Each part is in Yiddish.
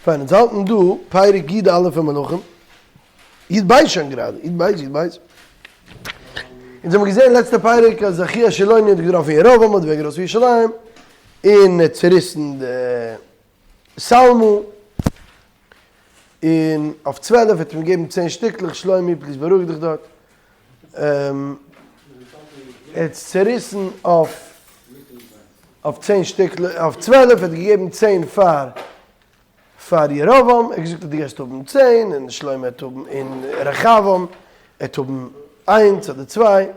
פיין, אונז האלטן דא פרק י א פון מלכים, י ב שוין גראדע, י ב, י ב. אונז האבן געזען לעצטע פרק אז אחיה השילוני האט געטראפן ירבעם אויף די וועג ארויס פון ירושלים, און ער האט צוריסן די שלמה, און אויף 12 האט אים געגעבן צען שטיקלעך, שלומי please בארואיג דיך דארט. ער האט צוריסן אויף אויף צען שטיקלעך, אויף 12 האט ער געגעבן צען פאר פאר ירבעם, ער האט געזאגט אז דו גייסט האבן צען, און שלמה וועט האבן, און רחבעם וועט האבן איינס אדער צוויי.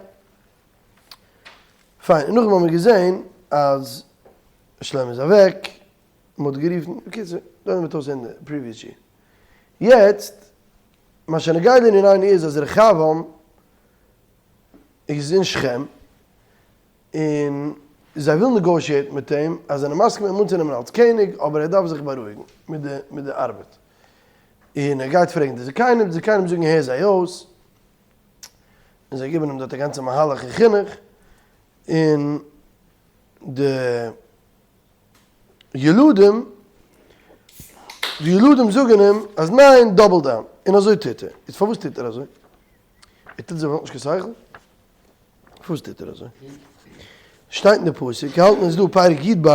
פיין, און נאכדעם האבן מיר געזען אז שלמה איז אוועק, מען האט גערופן, בקיצור, דאן וועט אויסזען די previous שיעור. יעצט, מה שנוגע לענינינו איז אז רחבעם איז אין שכם, און זיי ווילן negotiate ן מיט אים אז זיי זענען מסכים אים אנצונעמען אלס קעניג, אבער ער דארף זיך בארואיגן מיט די מיט די ארבעט. און ער גייט פרעגן די זקנים, די זקנים זאגן הער זיי אויס, און זיי גיבן אים דארט א גאנצע מהלך אין חינוך, און די ילדים, די ילדים זאגן אים אז ניין, double down, און אזוי טוט ער. איז פארוואס טוט ער אזוי? ער טוט אזוי ווייל ער האט נישט קיין שכל? פארוואס טוט ער אזוי? שטייט אין די פסוק, האלטן אונז דא פרק י ב,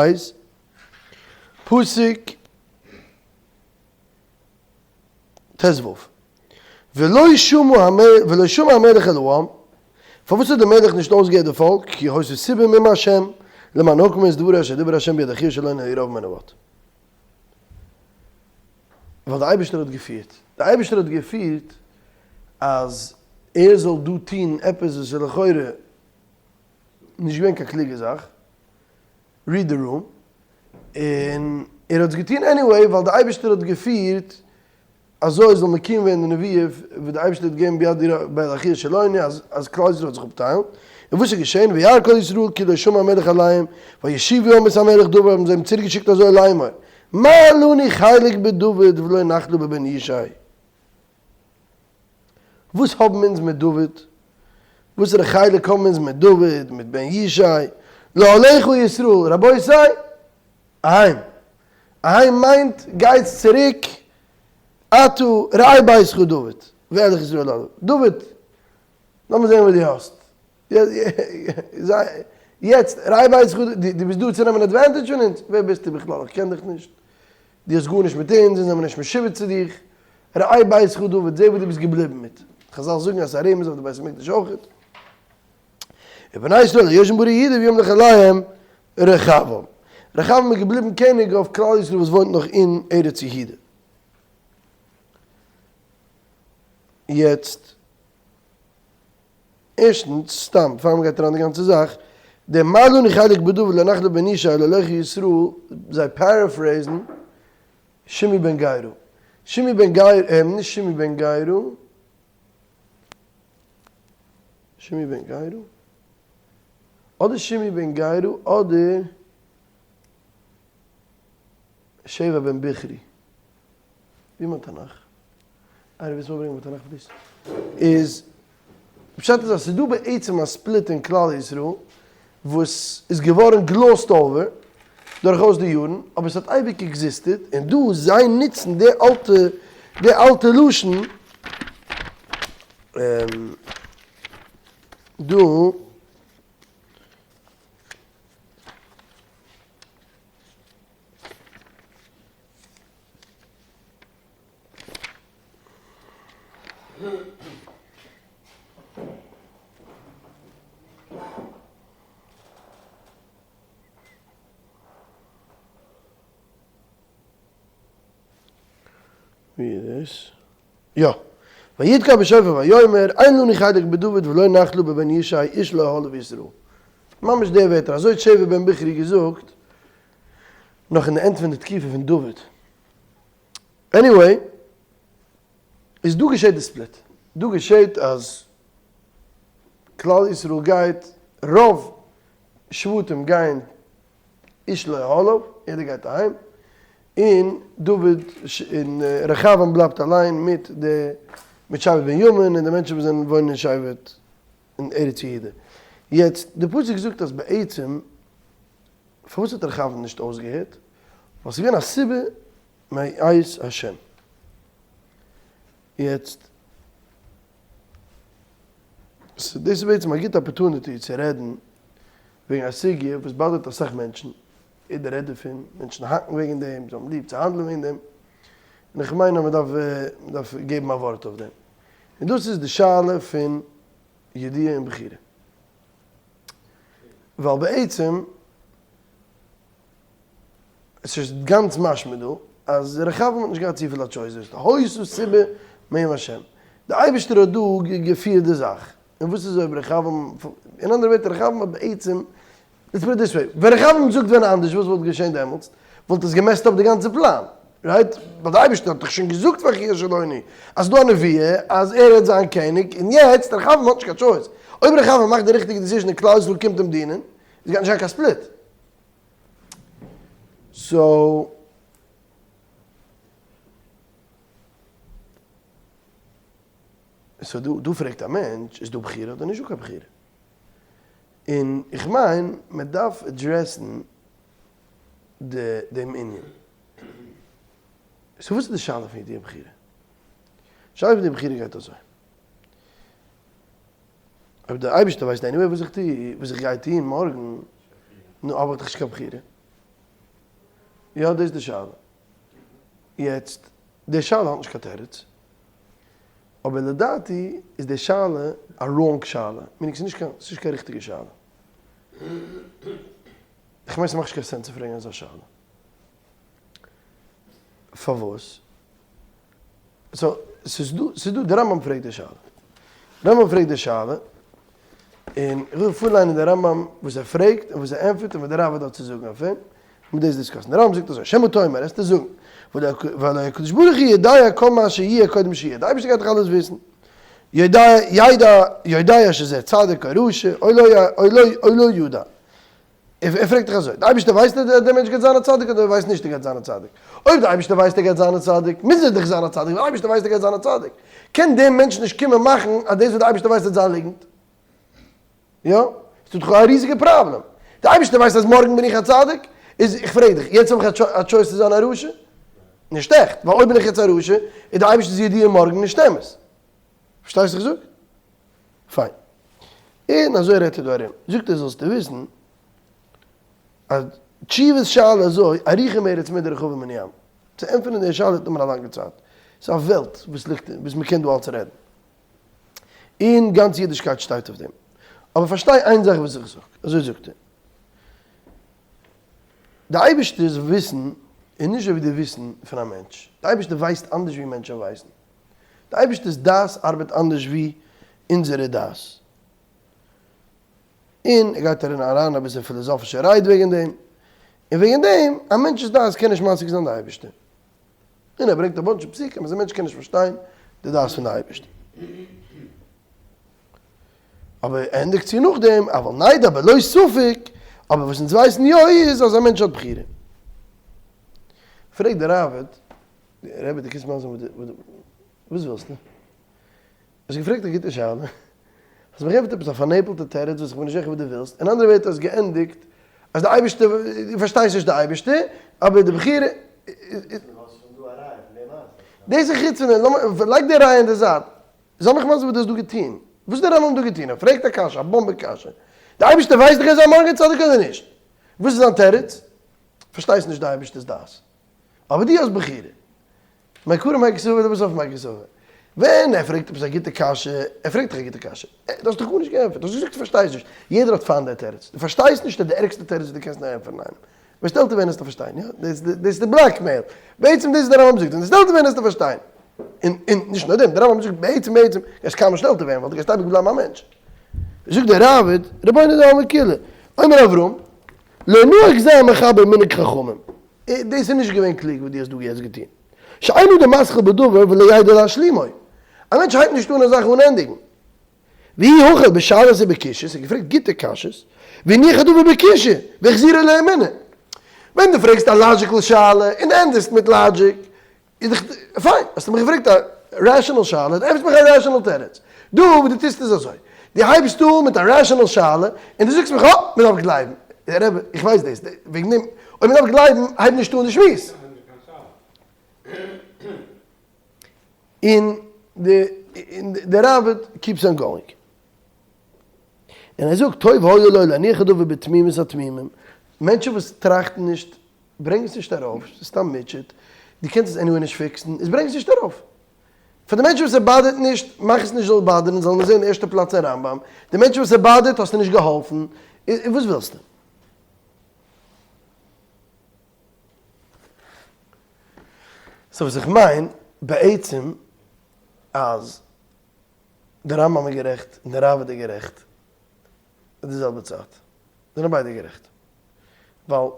פסוק ט ו, ולא שמע ולא שמע המלך אל העם, פארוואס האט דער מלך נישט אויסגעהערט די פאלק, כי היתה סיבה מעם השם, למען הוקם את דברו אשר דיבר השם ביד אחיה השילוני אל ירבעם בן נבט. ווייל דער אייבערשטער האט געפירט, דער אייבערשטער האט געפירט אז ער זאל דא טון עפעס וואס איז לכאורה נישט געווען קיין קלוגע זאך, read the room, און ער האט עס געטון anyway ווייל דער אייבערשטער האט געפירט אזוי זאל מקוים ווערן די נביאה וואס דער אייבערשטער האט געגעבן ביד ביד אחיה השילוני אז אז כלל ישראל זאל זיך אפטיילן, און וואס איז געשען, וירא כל ישראל כי לא שמע המלך אליהם, וישיבו העם את המלך דוד האבן זיי אים צוריק געשיקט אזוי לאמור, מה לנו חלק בדוד ולא נחלה בבן ישי? וואס האבן אונז מיט דוד? וואסערע חלק האבן אונז מיט דוד, מיט בן ישי? לאהליך ישראל, רבותי, אהיים! אהיים מיינט גייטס צוריק, אתה ראה ביתך דוד, ואלך ישראל עליו. דוד, לאמיר זען וואס דו האסט. יעצט, ראה ביתך, דו ביסט דא צו נעמען advantage פון אונז? ווער ביסטו בכלל? איך קען דיך נישט. דו האסט גארנישט מיט אונז, אונז זעמיר נישט משועבד צו דיך. ראה ביתך דוד, זע וואס דו ביסט געבליבן מיט. חזל זאגן אז ס'איז א רמז אויף די בית המקדש אויכעט. ובני ישראל היושבים בערי יהודה וימלך עליהם רחבעם. רחבעם איז געבליבן קעניג אויף כלל ישראל וואס וואוינט נאך אין ארץ יהודה. יעצט, ערשטנס, סתם, פאר מ'גייט אריין די גאנצע זאך, דער מה לנו חלק בדוד ולא נחלה בבן ישי לאהליך ישראל, זיי paraphrase ן שמעי בן גרא. שמעי בן גרא, נישט שמעי בן גרא, שמעי בן גרא? אדער שמעי בן גרא אדער שבע בן בכרי. ווי מיין תנך? איינער וויל מיר ברענגען מיין תנך please? איז פשט איז אז ס'איז דא בעצם א split אין כלל ישראל וואס איז געווארן glossed over דורכאויס די יארן, אבער ס'האט אייביג existed, און דא זיי נוצן די אלטע די אלטע לשון דא. ווי איז עס? יא. ויתקע בשופר ויאמר, אין לנו חלק בדוד ולא נחלה בבן ישי איש לאהליו ישראל. ממש די ווערטער, אזוי האט שבע בן בכרי געזאגט נאך אין די end פון די תקופה פון דוד. anyway, איז דא געשעט די split. דא געשעט אז כלל ישראל גייט, רוב שבטים גייען איש לאהליו, יעדער גייט אהיים, און דוד און רחבעם בלייבט אליין מיט די מיט שבט בנימין און די מענטשן וואס זענען וואוינען אין שבט אין ארץ יהודה. יעצט, די פסוק זאגט אז בעצם פארוואס האט רחבעם נישט אויסגעהערט? ווייל ס'איז געווען א סיבה. מאת השם. יעצט, דאס איז בעצם א גוטע opportunity צו רעדן וועגן א סוגיא וואס bother ט אסאך מענטשן, יעדער רעדט דערפון, מענטשן האקן וועגן דעם, זיי האבן ליב צו האנדלען וועגן דעם, און איך מיין אז מען דארף מען דארף געבן א ווארט אויף דעם. און דאס איז די שאלה פון ידיעה און בחירה. ווייל בעצם, עס איז גאנץ משמע דא אז רחבעם האט נישט געהאט צופיל א choice, היתה סיבה מעם השם, די אייבערשטער האט דא געפירט די זאך, און וואס איז אויב רחבעם, אין אנדערע ווערטער רחבעם האט בעצם, let's put it this way, ווען רחבעם זאגט ווען אנדערש וואס וואלט געשען דעמאלטס? וואלט עס גע mess ט אפ די גאנצע פלאן, right? ווייל די אייבערשטער האט דאך שוין געזאגט פאר אחיה השילוני אז ס'דא א נבואה אז ער וועט זיין קעניג, און יעצט רחבעם האט נישט קיין choice, אויב רחבעם מאכט די ריכטיגע decision און כלל ישראל קומט אים דינען, עס גייט נישט זיין קיין split. So so דא דא פרעגט א מענטש איז דא בחירה אדער נישט דא קיין בחירה? און איך מיין מען דארף address ן די דעם ענין. So וואס איז די שאלה פון ידיעה בחירה? שאלה פון ידיעה בחירה גייט אזוי. אויב דער אייבערשטער ווייסט anyway וואס איך טו, וואס איך גיי טון מארגן, נו האב איך דאך נישט קיין בחירה. יא דאס איז די שאלה. יעצט, די שאלה האט נישט קיין תירוץ, אבער לדעתי איז די שאלה א wrong שאלה, meaning ס'איז נישט קיין, ס'איז נישט קיין ריכטיגע שאלה. איך מיין ס'מאכט נישט קיין sense צו פרעגן אזא שאלה. פארוואס? So, ס'איז דא, ס'איז דא, די רמב ם פרעגט די שאלה. רמב ם פרעגט די שאלה, און איך וויל פארליינען די רמב ם וואס ער פרעגט און וואס ער ענטפערט און וואס די ראבד האט צו זאגן אויף אים, און דאס discuss ן. די רמב ם זאגט אזוי, שמא תאמר, וועסטו זאגן, והלא הקדוש ברוך הוא יודע כל מה שיהיה קודם שיהיה, די אייבערשטער גייט דאך אלעס וויסן. יודע, ידע, יודע שזה צדיק או רשע, או לא, או לא, או לא ידע. ער פרעגט דיך אזוי, די אייבערשטער ווייסט אז דער מענטש גייט זיין א צדיק אדער ער ווייסט נישט ער גייט זיין א צדיק? אויב די אייבערשטער ווייסט ער גייט זיין א צדיק, מוז ער דאך זיין א צדיק, ווייל די אייבערשטער ווייסט ער גייט זיין א צדיק. קען דער מענטש נישט קומען מאכן אז דאס וואס די אייבערשטער ווייסט וועט זיין ליגנט. יא? עס איז דאך א ריזיגע פראבלעם. די אייבערשטער ווייסט אז מארגן בין איך א צדיק, איז איך פרעג דיך, יעצט האב איך א choice צו זיין א רשע? נישט עכט, ווייל אויב בין איך יעצט א רשע, איז די אייבערשטער'ס ידיעה מארגן נישט אמת. פארשטייסט וואס איך זאג? פיין. און אזוי רעדט ער דא ארום. זאגט ער זאלסטו וויסן אז תשובת שאלה אזוי ארוכה מארץ מדה רחבה מני ים. צו ענטפערן די שאלה וועט נעמען א לאנגע צייט. ס'איז א וועלט וואס ליגט וואס מ'קען דא אלץ רעדן. און גאנץ אידישקייט שטייט אויף דעם. אבער פארשטיי איין זאך וואס איך זאג. אזוי זאגט ער. די אייבערשטער'ס וויסן איז נישט אזוי ווי די וויסן פון א מענטש. די אייבערשטער ווייסט אנדערש ווי מענטשן ווייסן. די אייבערשטער'ס דעת ארבעט אנדערש ווי אונזערע דעת. און ער גייט ארין אריין אביסל פילאזאפישע רייד וועגן דעם. און וועגן דעם, א מענטש'ס דעת קען נישט משיג זיין די אייבערשטער. און ער ברענגט א bunch פסוקים אז א מענטש קען נישט פארשטיין די דעת פון די אייבערשטער. אבער ער ענדיגט צו נאכדעם, אבל נדע בלא ספק, אבער וואס אונז ווייסן יא איז אז א מענטש האט בחירה. פרעגט דער ראבד, רבי דו קענסט מסביר זיין וואס ווילסטו? האסט געפרעגט א גוטע שאלה, האסט מיך געענטפערט עפעס א פארנעפלטע תירוץ וואס איך בין נישט זיכער וואס דו ווילסט, אין אנדערע ווערטער האסט געענדיגט אז די אייבערשטער, דו פארשטייסט נישט די אייבערשטער, אבער די בחירה דאס איז חוץ פון דעם, לאמיר, לייג די ראיה אין די זייט, זיי מיך מסביר וואס דו האסט דא געטון, וואס האט דער רמב ם דא געטון? ער פרעגט א קשיא, א באמבע קשיא, די אייבערשטער ווייסט דאך ער איז א מארגן צדיק אדער נישט? וואס איז זיין תירוץ? פארשטייסט נישט די אייבערשטער'ס דעת. אבער דו האסט בחירה. מעיקרא מאי קסבר ולבסוף מאי קסבר. ווען ער פרעגט עפעס א גוטע קשיא, ער פרעגט דיך א גוטע קשיא, דו האסט דאך גארנישט געענטפערט, דו האסט געזאגט דו פארשטייסט נישט, יעדער האט פיינט די תירוץ, דו פארשטייסט נישט איז די ערגסטע תירוץ וואס דו קענסט נאר ענטפערן איינעם. וועסט עלטער ווערן וועסטו פארשטיין, יא, דאס איז די blackmail. בעצם דאס איז די רמב ם זאגט, ווען דו וועסט עלטער ווערן וועסטו פארשטיין. און און נישט נאר דעם, די רמב ם זאגט בעצם בעצם, גייסט קיינמאל נישט עלטער ווערן, ווייל דו גייסט אייביג בלייבן א מענטש. זאגט דער ראבד, רבונו דעלמא כולא, אומר אברהם, לא נהג זה המחבר מנהג חכמים. דאס איז נישט געווען קלוג וואס דו האסט דא יעצט געטון. שאין אדם מתחיל בדבר ולא ידע להשלימו. א מענטש הייבט נישט אן א זאך אן ענדיגן. והוא החל בשאלות ובקושיות, ער האט געפרעגט גוטע קשיות, והניח הדבר בקושיא, והחזירו לאמונה. ווען דו פרעגסט א logical שאלה און ענדיגסט מיט logic, איז דאך פיין, האסטו מיך געפרעגט א rational שאלה, דו ענטפערסט מיך א rational תירוץ. דא וואס דו טוסט איז אזוי, דו הייבסט אן מיט א rational שאלה, און דו זאגסט מיך אה, מען דארף גלייבן. רבי, איך ווייס דאס, וועגן דעם, אויב מען דארף גלייבן, הייב נישט אן די שמועס. און די די ראב"ד keeps on going. און ער זאגט טוב היה לו להניח הדבר בתמימות התמימים, מענטשן וואס טראכטן נישט, ברענג עס נישט ארויף, ס'איז סתם מוטשעט, דו קענסט עס anyway נישט fix ן, איז ברענג עס נישט ארויף. פאר די מענטשן וואס עס bother ט נישט, מאך עס נישט זאל bother ן, זאלן עס זען ערשטע פלאץ אין רמב"ם, די מענטשן וואס עס bother ט האסטו נישט געהאלפן, און וואס ווילסטו? so וואס איך מיין בעצם אז די רמב"ם איז גערעכט און די ראב"ד איז גערעכט אין די זעלבע צייט, זענען ביידע גערעכט, ווייל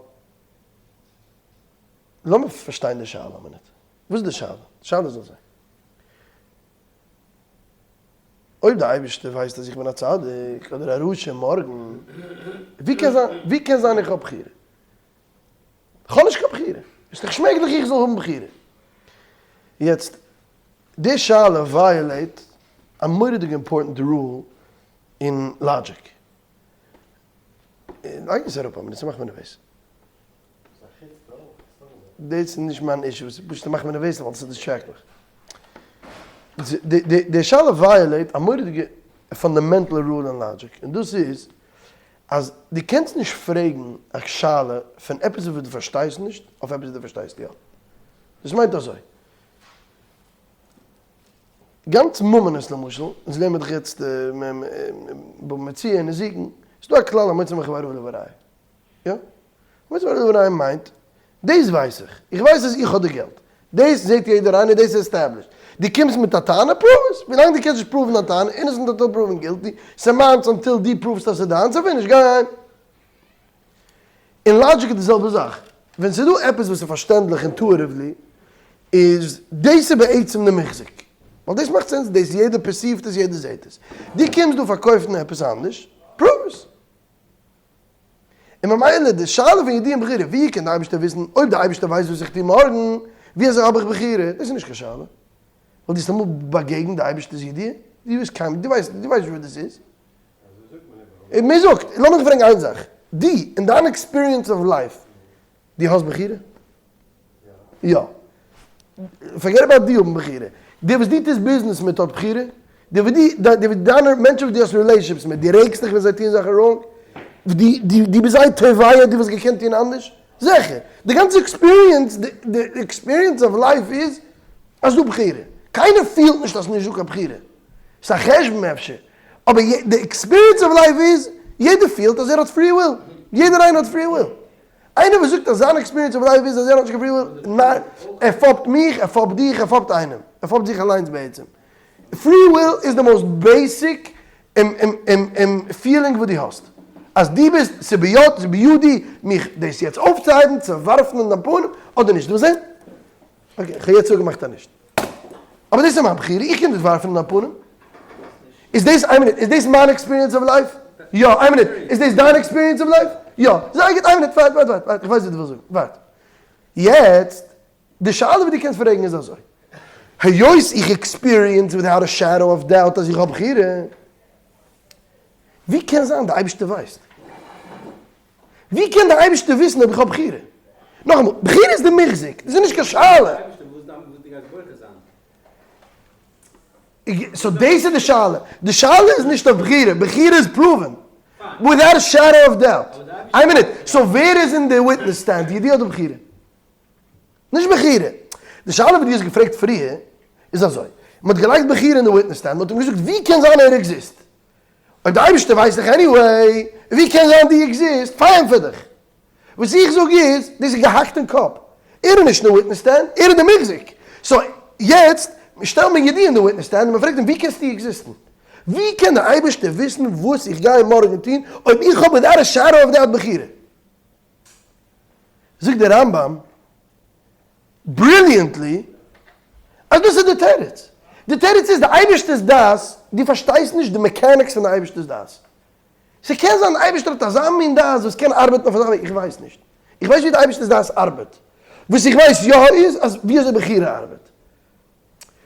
לאמיר פארשטיין די שאלה א מינוט, וואס איז די שאלה? די שאלה איז אזוי, אויב די אייבערשטער ווייסט אז איך בין א צדיק אדער א רשע מארגן, ווי קען זיין ווי קען זיין איך האב בחירה? איך האב נישט קיין בחירה, עס איז נישט מעגליך איך זאל האבן בחירה. יעצט, די שאלה violate א מורא'דיגע important rule אין logic. לייג עס אראפ א מינוט, ס'מאכט מיר נערוועז. דאס איז נישט מיין issue, ס'איז פשוט ס'מאכט מיר נערוועז ווייל ס'איז distract מיך. די שאלה violate א מורא'דיגע fundamental rule אין logic, און דאס איז אז דו קענסט נישט פרעגן א שאלה פון עפעס וואס דו פארשטייסט נישט אויף עפעס וואס דו פארשטייסט יא. דאס מיינט אזוי, גאנץ ממונות למשל, אונז לערנען מיר דאך יעצט בבא מציעא און נזיקין, ס'איז דא א כלל המוציא מחבירו עליו הראיה. יא? המוציא מחבירו עליו הראיה מיינט, דאס ווייס איך, איך ווייס אז איך האב די געלט, דאס זעט יעדער איינער, דאס איז established. דו קומסט מיט א טענה, prove עס. ווילאנג דו קענסט נישט prove ן א טענה, innocent until proven guilty, ס'מיינס until דו prove סט אז ס'איז דיינס, אפי' נישט, גיי אהיים. אין logic איז די זעלבע זאך. ווען ס'איז דא עפעס וואס איז פארשטענדליך intuitively, איז דאס איז בעצם די מוחזק. ווייל דאס מאכט sense, דאס יעדער perceive ט עס, יעדער זעט עס. דו קומסט דא פארקויפן עפעס אנדערש, prove עס. און ממילא די שאלה פון ידיעה און בחירה, ווי קען די אייבערשטער וויסן, אויב די אייבערשטער ווייסט וואס איך טו מארגן, ווי אזוי האב איך בחירה? דאס איז נישט קיין שאלה. ווייל דו האסט אמאל באגעגנט די אייבערשטער'ס ידיעה? דו ווייסט קיינמאל, דו ווייסט, דו ווייסט נישט וואס דאס איז. מען זאגט, לאמיך פרעגן איין זאך, דו, אין דיין experience of life, דו האסט בחירה? יא. forget about דו האבן בחירה. די וואס דו טוסט ביזנעס מיט האט בחירה? די וואס דו, די וואס דיינע מענטשן וואס דו האסט relationships מיט, דו רעגסט דיך ווען זיי טוען זאכן wrong? דו, דו, דו ביסט זיי תובע, דו וואלסט געקענט טון אנדערש? זיכער. די גאנצע experience, די experience of life איז אז ס'דא בחירה. קיינער פילט נישט אז ס'נישט דא קיין בחירה. ס'איז א חשבון אפשר. אבער די experience of life איז, יעדער פילט אז ער האט free will. יעדער איינער האט free will. איינער וואס זאגט אז זיין experience of life איז אז ער האט נישט קיין free will, ניין, ער פאפט מיך, ער פאפט דיך, ער פאפט איינעם, ער פאפט זיך אליינס בעצם. free will איז די most basic feeling וואס דו האסט. אז דו ביסט, ס'ביד, ס'בידי מיך דאס יעצט אויפצוהייבן, צו ווארפן אין דיין פנים, אדער נישט. דו ווילסט זען? okay, כ'האב יעצט אפגעמאכט אז נישט. אבער דאס איז מיין בחירה, איך קען דאס ווארפן אין דיין פנים. איז דאס, איין מינוט, איז דאס מיין experience of life? יא, איין מינוט, איז דאס דיין experience of life? יא, זייער גוט, איין מינוט, ווארט, ווארט, ווארט, ווארט, איך ווייס וואס דו ווילסט זאגן, ווארט. יעצט, די שאלה וואס דו קענסט פרעגן איז אזוי, היות איך experience without a shadow of doubt אז איך האב בחירה, ווי קען זיין די אייבערשטער ווייסט? ווי קען דער אייבערשטער וויסן אויב איך האב בחירה? נאכאמאל, בחירה איז די מוחזק, דאס איז נישט קיין שאלה. so דאס איז די שאלה, די שאלה איז נישט אויף בחירה, בחירה איז proven, without a shadow of doubt. איין מינוט, so ווער איז אין די witness stand, ידיעה אדער בחירה? נישט בחירה. די שאלה וואס דו האסט געפרעגט פריער איז אזוי, מען האט געלייגט בחירה אין די witness stand, מען האט אים געזאגט ווי קען זיין ער exist? אויב די אייבערשטער ווייסט דאך anyway, ווי קען זיין דו exist? פארענטפער דיך. וואס איך זאג איז, דאס איז געהאקט אין קאפ. ער איז נישט אין די witness stand, ער איז די מוחזק. so יעצט שטעל מיר ידיעה אין די witness stand און מען פרעגט אים ווי קענסטו exist ן? ווי קען די אייבערשטער וויסן וואס איך גיי מארגן טון אויב איך האב without a shadow of doubt בחירה? זאגט דער רמב"ם brilliantly אז דאס איז די תירוץ. די תירוץ איז די אייבערשטער'ס דעת, דו פארשטייסט נישט די mechanics פון די אייבערשטער'ס דעת. ס'קען זיין די אייבערשטער האט אזא מין דעת וואס קען ארבעטן אויף אזא וועג, איך ווייס נישט. איך ווייס ווי די אייבערשטער'ס דעת ארבעט. וואס איך ווייס יא איז אז ווי אזוי בחירה ארבעט.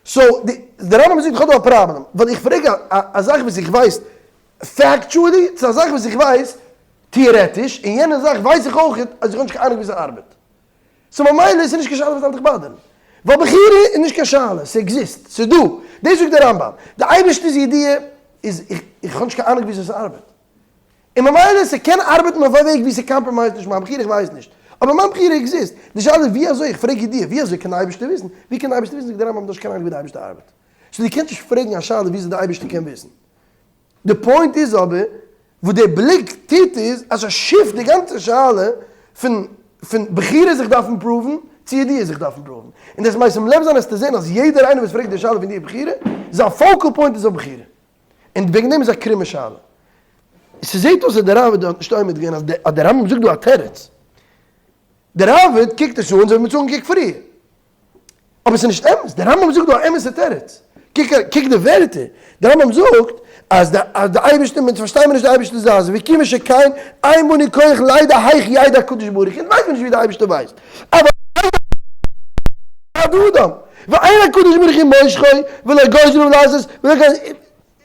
so די רמב"ם זאגט איך האב דא א פראבלעם, ווייל איך פרעג א זאך וואס איך ווייס factually, צו א זאך וואס איך ווייס טעארעטיש, און יענע זאך ווייס איך אויך אז איך האב נישט קיין אהנונג ווי ס'ארבעט. so ממילא איז נישט קיין שאלה וואס דארף דיך bother ן. ווייל בחירה איז נישט קיין שאלה, ס'עקזיסט, ס'איז דא. דאס זאגט דער רמב ם. די אייבערשטער'ס ידיעה איז, איך האב נישט קיין אהנונג וויאזוי ס'ארבעט. און ממילא ס'קען ארבעטן אויף א וועג ווי ס'קאמפראמייזט נישט מיין בחירה, איך ווייס נישט. אבער מיין בחירה עקזיסט. די שאלה איז ווי אזוי, איך פרעג ידיעה, ווי אזוי קען די אייבערשטער וויסן? ווי קען די אייבערשטער וויסן? זאגט דער רמב ם, דו האסט נישט קיין אהנונג ווי די אייבערשטער ארבעט. so דו קענסט נישט פרעגן א שאלה וויאזוי די אייבערשטער קען וויסן. די point איז אבער, וואס דער בליק טוט איז אז ער shift די גאנצע שאלה פון פון בחירה זיך דארפן prove ן צו ידיעה זיך דארפן prove ן. און דאס משים לב זיין איז צו זען אז יעדער איינער וואס פרעגט די שאלה פון די בחירה, זיין focal point איז אויף בחירה. און וועגן דעם איז א קרומע שאלה. ס'זעט אויס אז דער ראבד האט נישט עומד געווען אז דער רמב ם זאגט דא א תירוץ. דער ראבד קוקט עס אן אזוי ווי מ'האט עס אנגעקוקט פריער. אבער ס'איז נישט אמת, דער רמב ם זאגט דא א אמת'ע תירוץ. קוק קוק די ווערטער, דער רמב ם זאגט אז די אז די אייבערשטער, אונז פארשטייען מיר נישט די אייבערשטער'ס זייז, וכיוון שכן אין בנו כח לידע היאך ידע הקדוש ברוך הוא, אונז ווייסט מיר נישט ווי די אייבערשטער ווייסט, אבל ידע אדם, ואין הקדוש ברוך הוא מושכו ולא גוזרו לעשות ולא כ.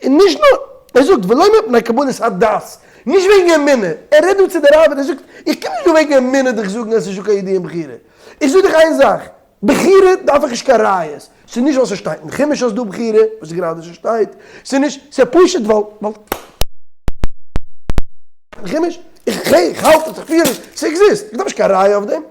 און נישט נאר, ער זאגט ולא מפני קבלת הדת, נישט וועגן אמונה, ער רעדט דא צו די ראבד, ער זאגט, איך קום נישט דא וועגן אמונה דיך זאגן אז ס'איז נישטא קיין ידיעה אין בחירה, איך זאג דיך איין זאך, בחירה דארף איך נישט קיין ראיות, ס'איז נישט ווייל ס'שטייט אין חומש אז דא בחירה, וואס גראדע ס'שטייט, ס'איז נישט, ס'איז פשוט ווייל, ווייל אין חומש, איך האלט עס, איך פיל עס, ס'עקזיסט, איך דארף נישט קיין ראיה אויף דעם.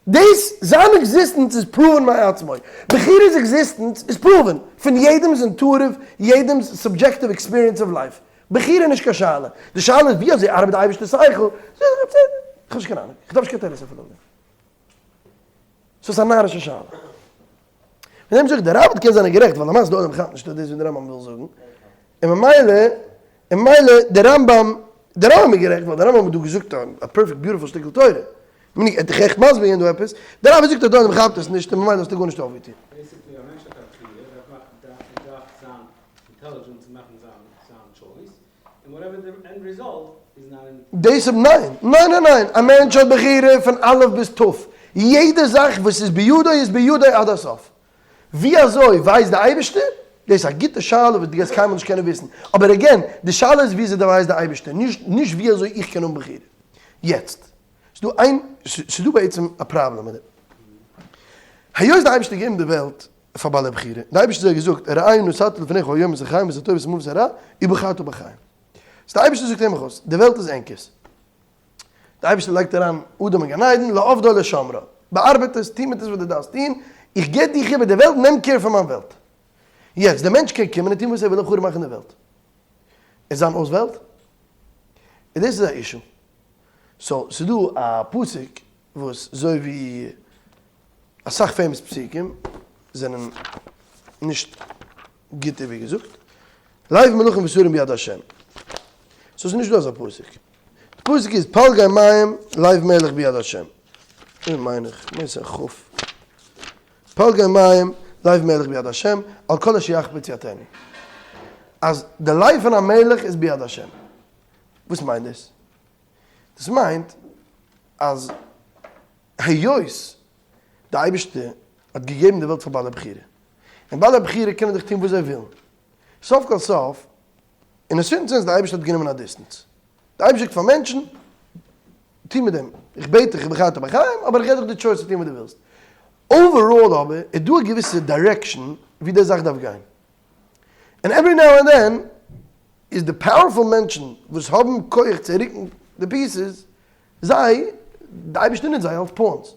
דאס זיין עקזיסטענץ איז proven מעצמו. בחירה'ס עקזיסטענץ איז proven פון יעדעמ'ס intuitive, יעדעמ'ס subjective experience of life. בחירה איז נישט קיין שאלה. די שאלה איז ווי אזוי ארבעט די אייבערשטער'ס שכל. זאג איך בסדר, איך האב נישט קיין אהנונג, איך דארף נישט קיין תירוץ אפילו אויף דעם. ס'איז א נארישע שאלה. מיט דעם זאג איך, דער ראבד קען זיין גערעכט ווייל למעשה די עולם כאפט נישט אז דאס וואס דער רמב ם וויל זאגן. און ממילא, און ממילא דער רמב ם, דער רמב ם איז גערעכט ווייל דער רמב ם האט דא געזאגט א perfect beautiful שטיקל תורה. מיניג ער האט דיך עכט מסביר געווען דא עפעס, דער רבי זאגט אז דא כאפט עס נישט און ממילא האסטו גארנישט אויפגעטון. basically א מענטש האט א בחירה, ער דארף מאכן ער דארף זיין intelligent צו מאכן זיין זיין choice, און whatever די end result איז not אין. דאס איז ניין! ניין ניין ניין! א מענטש האט בחירה פון א' ביז ת', יעדע זאך וואס איז בידו איז בידו עד הסוף. ווי אזוי ווייסט די אייבערשטער? דאס איז א גוטע שאלה וואס דו גייסט קיינמאל נישט קענען וויסן, אבער again, די שאלה איז ווי אזוי ווייסט די אייבערשטער, נישט נישט ווי אזוי איך קען האבן בחירה. יעצט, ס'איז דא איין, ס'איז דא בעצם א פראבלעם מיט דעם. היות די אייבערשטער געגעבן די וועלט פאר בעלי בחירה, די אייבערשטער האט געזאגט, ראה נתתי לפניך היום את החיים ואת הטוב ואת המוות הרע, ובחרת בחיים. so די אייבערשטער זאגט אים אויס, די וועלט איז ענקערס. די אייבערשטער לייגט אריין אדם אין גן עדן, לעבדה ולשמרה. באארבעט עס, טו מיט עס וואס דו דארפסט טון, איך געב דיך איבער די וועלט, נעם care פון מיין וועלט. יעצט, דער מענטש קען קומען און טון וואס ער וויל און חרוב מאכן די וועלט. איז זיין אויס וועלט? און דאס איז א issue. so, ס'איז דא א פסוק וואס אזוי ווי אסאך famous פסוקים זענען נישט גוט איבערגעזאגט, לב מלכים ושרים ביד השם. so ס'איז נישט דא אזא פסוק. די פסוק איז פלגי מים לב מלך ביד השם. אוי מיין איך, מיין ס'איז א כ'. פלגי מים לב מלך ביד השם, על כל אשר יחפץ יטענו. אז די לב פון א מלך איז ביד השם. וואס מיינט דאס? דאס מיינט אז היות די אייבערשטער האט געגעבן די וועלט פאר בעלי בחירה, און בעלי בחירה קענען דאך טון וואס זיי ווילן, סוף כל סוף, אין א certain sense די אייבערשטער האט גענומען א distance, די אייבערשטער זאגט פאר מענטשן, טו מיט דעם, איך בעט דיך, ובחרת בחיים, אבער איך געב דיך די choice צו טון וואס דו ווילסט. overall אבער איז דא א געוויסע direction ווי די זאך דארף גיין. און every now and then איז די powerful מענטשן וואס האבן כח צו רוקן די pieces, זיי, די אייבערשטער נוצט זיי אלס pawns.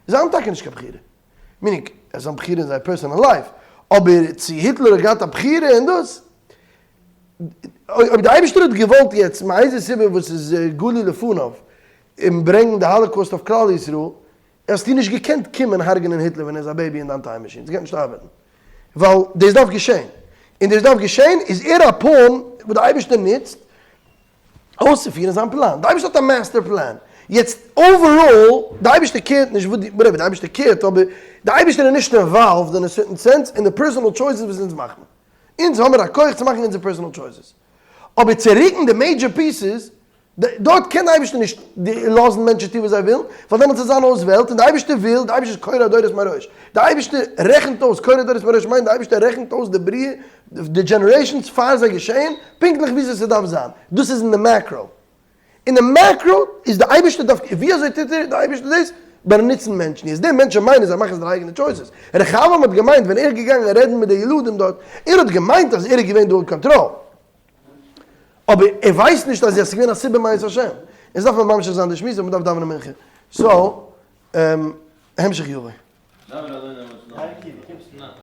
זיי האבן טאקע נישט קיין בחירה. meaning, זיי האבן בחירה אין זייער personal life, אבער צו היטלער האט געהאט א בחירה אין דאס, אויב די אייבערשטער האט געוואלט יעצט מאיזה סיבה וואס איז גלוי לפניו אים ברענגן די Holocaust אויף כלל ישראל, האסטו נישט געקענט קומען הרג'נען היטלער ווען ער איז א baby אין דיין time machine, ס'גייט נישט ארבעטן, ווייל דאס דארף געשען, און דאס דארף געשען איז ער א pawn וואס די אייבערשטער נוצט אויסצופירן זיין פלאן, די אייבערשטער האט א master plan, יעצט overall, די אייבערשטער care ט נישט וואס די, whatever, די אייבערשטער care ט אבער די אייבערשטער איז נישט involved אין א certain sense אין די personal choices וואס אונז מאכן, אונז האמיר א כח צו מאכן אונזער personal choices, אבער צו רוקן די major pieces, דארט קען די אייבערשטער נישט לאזן מענטשן טון וואס זיי ווילן, ווייל דעמאלטס איז זיין אויס וועלט, און די אייבערשטער וויל, די אייבערשטער איז קורא דורות מראש, די אייבערשטער רעכנט אויס, קורא דורות מראש מיינט די אייבערשטער רעכנט אויס די בריאה, די generations פאר זיי געשעהן, פונקטליך וויאזוי ס'דארף זיין, דאס איז אין די macro. אין די macro איז די אייבערשטער דווקא, ווי אזוי טוט ער, די אייבערשטער דאס? באנוצן מענטשן, יעצט די מענטשן מיינען זיי מאכן זייערע אייגענע choices, רחבעם האט געמיינט ווען ער איז געגאנגען רעדן מיט די ילדים דארט, ער האט געמיינט אז ער איז געווען דא אין קאנטראל, אבער ער ווייסט נישט אז עס איז געווען א סיבה מאת השם. יעצט דארף מען ממשיך זיין די שמועס אבער מען דארף דאווענען מנחה, so המשך יבוא.